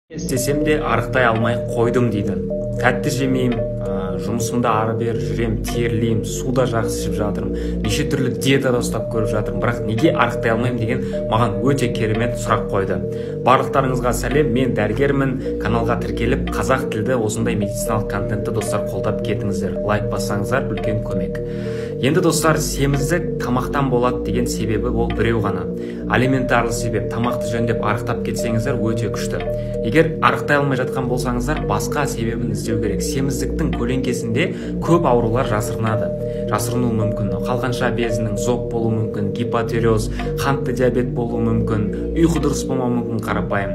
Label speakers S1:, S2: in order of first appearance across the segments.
S1: Істесем де арықтай алмай қойдым дейді. Тәтті жемеймін, жұмысымда ары бері жүрем, терлеймін, су да жақсы ішіп жатырмын, неше түрлі диета да ұстап көріп жатырмын, бірақ неге арықтай алмаймын деген маған өте керемет сұрақ қойды. Барлықтарыңызға сәлем, мен дәрігермін. Каналға тіркеліп, қазақ тілді осындай медициналық контентті, достар, қолдап кетіңіздер. Лайк бассаңыздар, үлкен көмек. Енді, достар, семіздік тамақтан болады деген себебі ол біреу ғана. Алиментарлы себеп, тамақты жөндеп арықтап кетсеңіздер, өте күшті. Егер арықтай алмай жатқан болсаңыздар, басқа себебін іздеу керек. Семіздіктің көлеңкесінде көп аурулар жасырынады. Жасырынуы мүмкін. Қалқанша безінің зоб болуы мүмкін, гипотиреоз, қантты диабет болуы мүмкін, ұйқы дұрыс болмауы мүмкін қарапайым.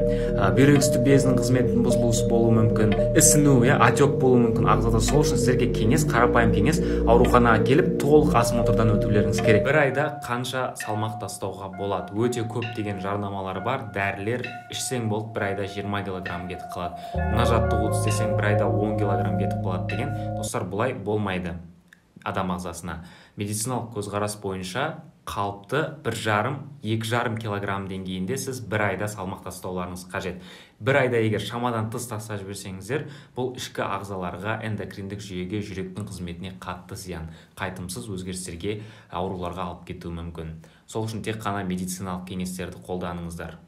S1: Бүйрек үсті безінің қызметінің бұзылуы болуы мүмкін, ісіну, отек болуы мүмкін ағзада. Сол үшін сіздерге кеңес, қарапайым кеңес, ауруханаға келіп толық осмотрдан өтулеріңіз керек. Бір айда қанша салмақ тастауға болады? Өте көп деген жарнамалар бар, дәрілер ішсең болды, бір айда 20 килограмм кетіп қалады. Мына жаттығуды істесең, бір айда 10 килограмм кетіп қалады деген. Достар, бұлай болмайды адам ағзасына. Медициналық көзқарас бойынша қалыпты 1,5-2,5 килограмм деңгейінде сіз бір айда салмақ тастауларыңыз қажет. Бір айда егер шамадан тыс тастап жіберсеңіздер, бұл ішкі ағзаларға, эндокриндік жүйеге, жүректің қызметіне қатты зиян, қайтымсыз өзгерістерге, ауруларға алып кетуі мүмкін. Сол үшін тек қана медициналық кеңестерді қолданыңыздар.